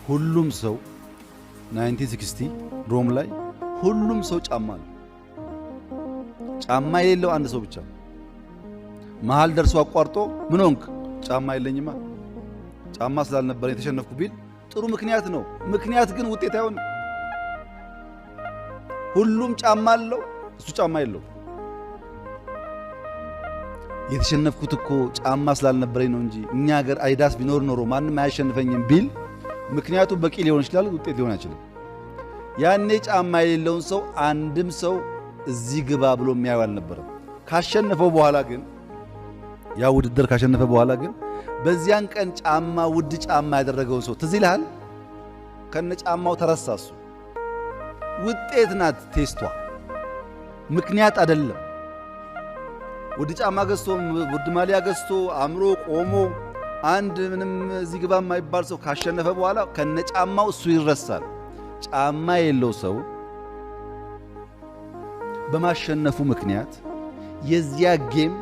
ሁሉም ሰው 1960 ሮም ላይ ሁሉም ሰው ጫማ ነው። ጫማ የሌለው አንድ ሰው ብቻ መሃል ደርሶ አቋርጦ "ምን ሆንክ?" "ጫማ የለኝማ፣ ጫማ ስላልነበረኝ የተሸነፍኩ" ቢል ጥሩ ምክንያት ነው። ምክንያት ግን ውጤት አይሆንም። ሁሉም ጫማ አለው፣ እሱ ጫማ የለው። "የተሸነፍኩት እኮ ጫማ ስላልነበረኝ ነው እንጂ እኛ ሀገር አዲዳስ ቢኖር ኖሮ ማንም አያሸንፈኝም" ቢል ምክንያቱ በቂ ሊሆን ይችላል፣ ውጤት ሊሆን አይችልም። ያኔ ጫማ የሌለውን ሰው አንድም ሰው እዚህ ግባ ብሎ የሚያየው አልነበረም። ካሸነፈው በኋላ ግን፣ ያ ውድድር ካሸነፈ በኋላ ግን በዚያን ቀን ጫማ፣ ውድ ጫማ ያደረገውን ሰው ትዝ ይልሃል? ከነ ጫማው ተረሳ። እሱ ውጤት ናት test ኧ፣ ምክንያት አይደለም። ውድ ጫማ ገዝቶ፣ ውድ ማሊያ ገዝቶ፣ አምሮ ቆሞ አንድ ምንም እዚህ ግባ የማይባል ሰው ካሸነፈ በኋላ ከነ ጫማው እሱ ይረሳል። ጫማ የሌለው ሰው በማሸነፉ ምክንያት የዚያ game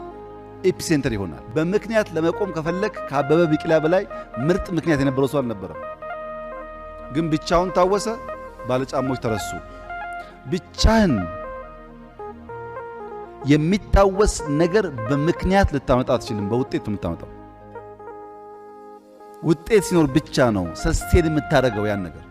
epicenter ይሆናል። በምክንያት ለመቆም ከፈለክ ከአበበ ቢቂላ በላይ ምርጥ ምክንያት የነበረው ሰው አልነበረም። ግን ብቻውን ታወሰ፣ ባለጫሞች ተረሱ። ብቻህን የሚታወስ ነገር በምክንያት ልታመጣ አትችልም። በውጤት ነው የምታመጣው። ውጤት ሲኖር ብቻ ነው sustain የምታደርገው ያን ነገር።